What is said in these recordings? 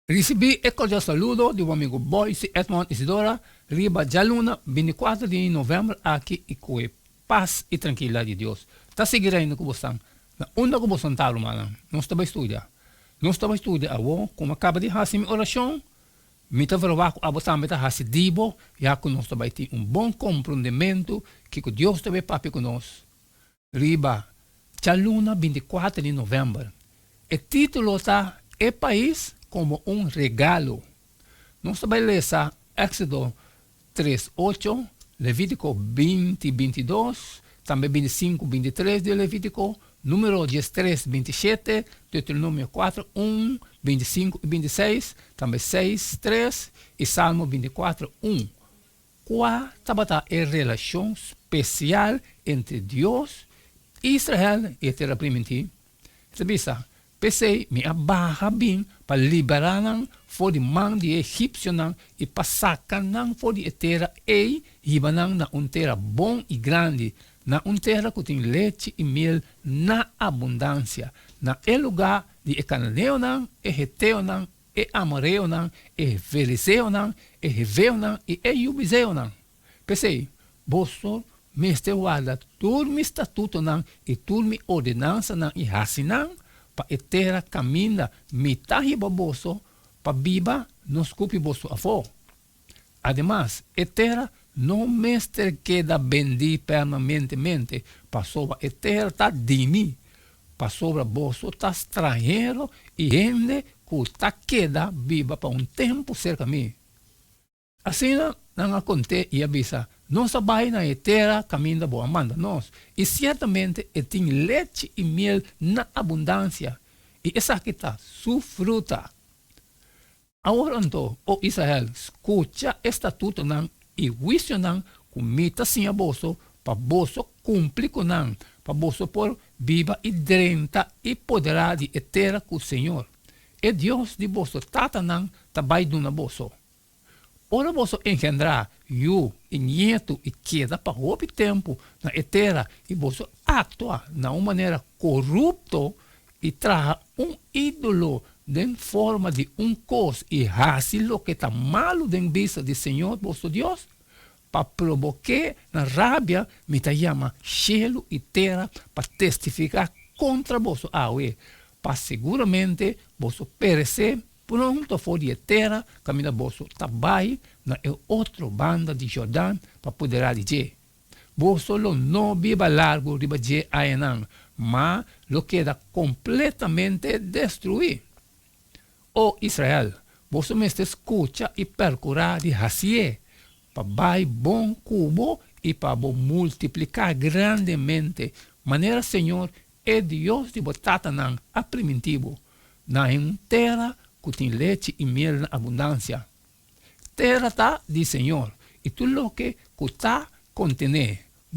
Risibí e kordial saludo di bo amigu Boyce Edmond Isidora riba djaluna bintikuater di novèmber aki i ku e pas i trankilidat di Dios ta sigui reina ku bosan na unda ku bosan ta rumannan. Nos ta bai studia. Nos ta bai studia awo ku mi a kaba di hasi mi orashon. Mi ta verwagt ku abo tambe ta hasi di bo ya ku nos ta bai tin un bon komprondementu kiko Dios ta bai papia ku nos Riba djaluna bintikuater di novèmber. E título ta E pais komo un regalo. Nos ta bai lesa Éksodo tres ocho, Levítiko 20 22, tambe 25 23 di Levítiko, Número 13 27, Deuteronomio 4 1, 25 i 26, tambe 6 3 i Salmo 24 1. Kua tabata e relashon spesial entre Dios, Israel i e Tera Primintí? E ta bisa, P'esei mi a baha bin pa liberá nan for di man di e egipsionan i pa saka nan for di e tera ei hiba nan na un tera bon i grandi, na un tera ku tin lechi i miel na abundansia, na e lugá di e kananeonan, e heteonan, e amoreonan, e feriseonan, e heveonan i e yubiseonan. P'esei, boso mester warda tur mi statutonan i tur mi ordenansanan i hasi nan, pa e tera kaminda mi ta hiba boso pa biba no skupi boso afó. Ademas, e tera no mester keda bendí permanentemente, pasobra e tera ta di mi, pasobra boso ta stranhero i hende ku ta keda biba pa un tempu serka mi. Asina nan a kont'é i a bisa, Nos a bai na e tera kaminda bo a manda nos, i siertamente e tin lechi i miel na abundansia, i esaki ta su fruta. Awor anto, o Israel, skucha e statutonan i huisionan ku mi ta siña boso pa boso kumpli ku nan, pa boso por biba i drenta i poderá di e tera ku señor, e Dios di boso tatanan, ta bai duna boso. Ora boso engendrá yu i nietu i keda pa hopi tempu na e tera i boso aktua na un manera korupto i traha un ídolo den forma di un kos i hasi loke ta malu den bista di señor boso Dios, pa probok'é na rabia, mi ta yama shelu i tera pa testifiká kontra boso awe, pa siguramente boso peresé pronto for di e tera kaminda boso ta bai na e otro banda di Jordan pa poderá di dje. Boso lo no biba largu riba dje añanan, ma lo keda kompletamente destruí. O Israel, boso mester skucha i perkurá di hasié, pa bai bon ku bo i pa bo multipliká grandemente, manera señor, e Dios di bo tatanan, a primintí bo, na un tera ku tin lechi i miel na abundansia. Tera ta di Señor, i tur loke ku ta kontené,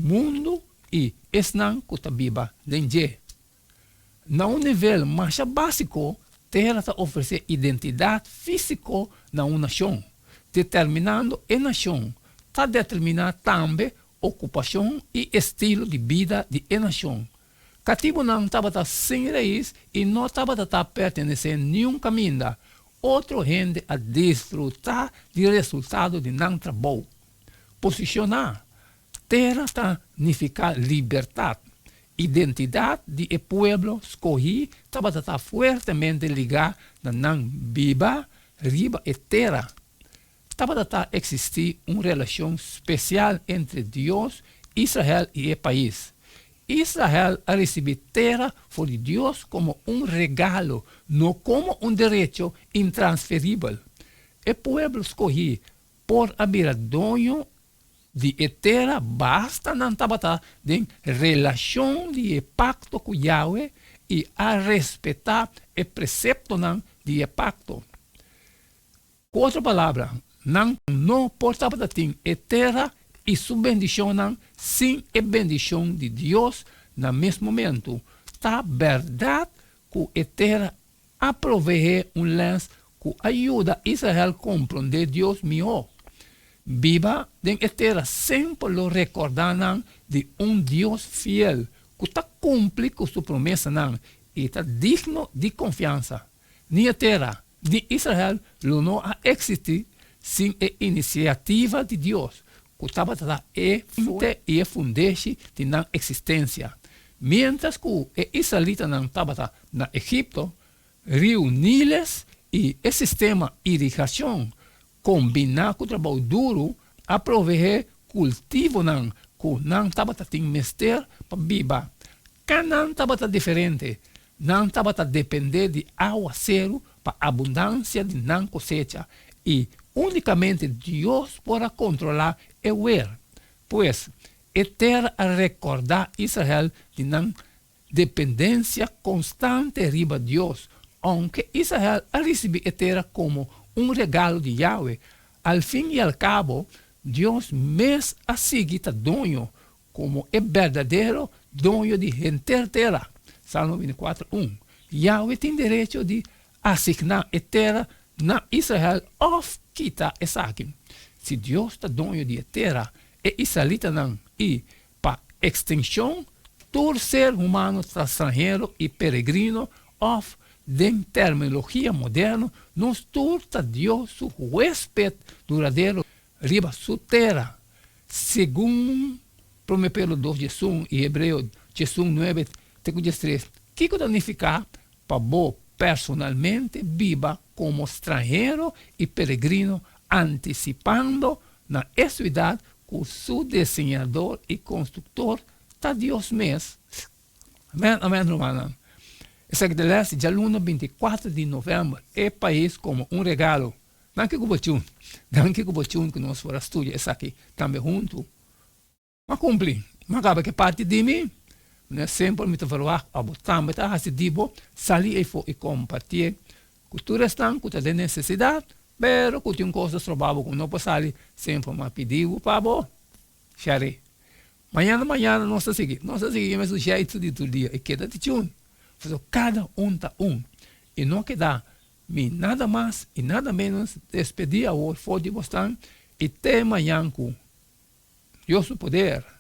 mundu i esnan ku ta biba den dje. Na un nivel masha básiko, tera ta ofresé identidat físiko na un nashon, determinando e nashon, ta determiná tambe okupashon i estilo di bida di e nashon. Katibunan tabata sin rais i no tabata ta pertenesé niun kaminda. Otro hende a disfrutá di resultado di nan trabou. Posishoná tera ta nifiká libertat. Identidat di e pueblo skohí tabata ta fuertemente ligá na nan biba riba e tera. Tabata ta eksistí un relashon spesial entre Dios, Israel i e pais. Israel a risibí tera for di Dios komo un regalo, no komo un derecho intransferibel. E pueblo skohí por a bira doño di e tera basta nan tabata den relashon di e pakto ku Yahweh i a respetá e preseptonan di e pakto. Ku otro palabra, nan no por tabata tin e tera i su bendishonnan sin e bendishon di Dios na mes momentu. Ta bèrdat ku e tera a proveé un lès ku a yuda Israel komprondé Dios mihó. Biba den e tera semper lo rekordá nan di un Dios fiel ku ta kumpli ku su promesanan i ta digno di konfiansa. Ni e tera. Ni Israel lo no a eksistí sin e inisiativa di Dios, ku tabata e fuente i e fundeshi di nan eksistensia. Miéntras ku e israelitanan tabata na Egipto, Riu Niles i e sistema irigashon kombiná ku trabou duru a proveé kultivonan ku nan tabata tin mester pa biba. Kanan tabata diferente, nan tabata dependé di awaseru pa abundansia di nan kosecha i únikamente Dios por a kontrolá e wer. Pues, e tera a rekordá Israel di nan dependensia konstante riba Dios. Ounke Israel a risibí e tera komo un regalo di Yahweh, al fin i al kabo, Dios mes a sigui ta doño komo e berdadero doño di henter tera. Salmo 24, 1. Yahweh tin derecho di asigná e tera na Israel òf kita esaki. Si Dios ta doño di e tera, e israelitanan i, pa ekstenshon, tur ser humano ta stranhero i peregrino òf, den terminologia moderno, nos tur ta Dios su huésped duradero riba su tera, segun Promé Pedro dos diesun i Hebreo diesun nuebe te ku diestres. Kiko ta nifiká pa bo personalmente biba komo stranhero i peregrino antisipando na e siudat ku su diseñador i konstruktor ta Dios mes? Amèn, amèn, rumannan. Esaki ta lès di djaluna 24 di novèmber, E Pais Komo un Regalo. Danki ku bo tune. Danki ku bo tune ku nos por a studia esaki tambe huntu. M'a kumpli. M'a kaba ku e parti di mi. Manera semper mi ta verwagt abo tambe ta hasi di bo sali eyfo i kompartié ku tur esnan ku ta den nesesidat, pero ku tin un kos ta stroba bo ku no por sali, semper m'a pidi bo pa bo share. Mañana mañana nos ta sigui. Nos ta sigui e mesun jeitu di tur dia i keda di tune. Pasobra kada un ta un i no keda Mi nada mas i nada ménos despedí awor for di bosnan i te mañan ku Dios su poder.